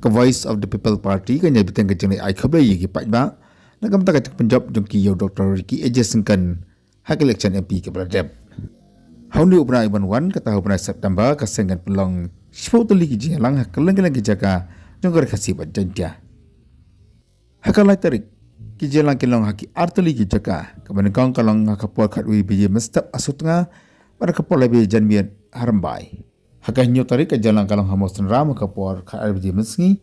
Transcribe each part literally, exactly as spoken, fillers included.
Ka Voice of the People Party kan ïa bteng ka jingleit ai khublei ïa ki paidbah na ka bynta ka jingpynjop jong ki ïa u Doctor Ricky A J Syngkon ha ka election M P kaba la dep. Ha u bnai uban wan, kata ha u bnai September, ka seng kan pynlong shiphew tylli ki jingïalang ha kylleng kylleng ki jaka jong ka Ri Khasi bad Jaintia. Ha ka lai tarik, ki jingïalang kin long ha ki ar tylli ki jaka, kaba nyngkong ka long ha ka por khatwei baje mynstep ha Sutnga bad ha ka por lai baje janmiet ha Rymbai. Ha ka hynñiew tarik, ka jingïalang ka long ha Mawsynram ha ka por khatar baje mynsngi.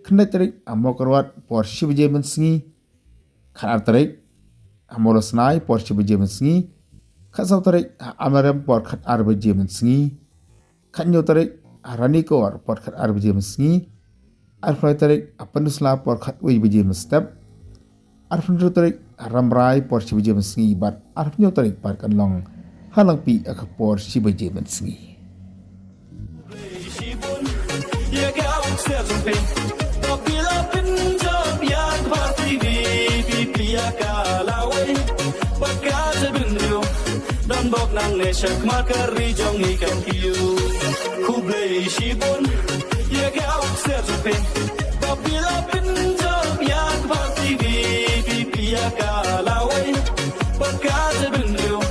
Khyndai tarik, ha Mawkyrwat por shi baje mynsngi. Khatar tarik, ha Mawlasnai por shi baje mynsngi. Khatsaw tarik, ha Almarem por khatar baje mynsngi. Khathynñiew tarik, ha Ranikor por khatar baje mynsngi. Arphew lai tarik, ha Pynursla por khatwei baje mynstep. Arphew hynriew tarik, ha Rambrai por shi baje mynsngi bad arphew hynñiew tarik pat kan long ha Langpih ha ka por shi baje mynsngi. Don bok nangne sha khmat ka ri jong ngi kan kiew. Khublei shibun ïa ka u kser jong phi. Ba phi la pynjop ïa ka Bharat T V, phi phi ïa ka lawei. Ba ka te bynriew.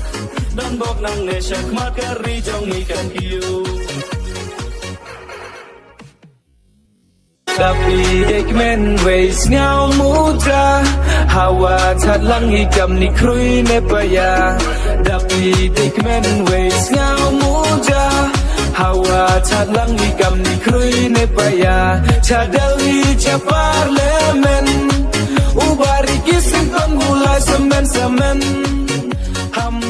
Don bok nangne sha khmat ka ri jong ngi kan kiew. Dap ïa dei kmen wei sngewmuda, hawa that lang i kam ni khrui ne paia. Dap ïa dei kmen wei sngewmuda, hawa that lang i kam ni khrui ne paia. Cha Delhi cha Parliament, u Bah Ricky Syngkon u lai samen samen. Ham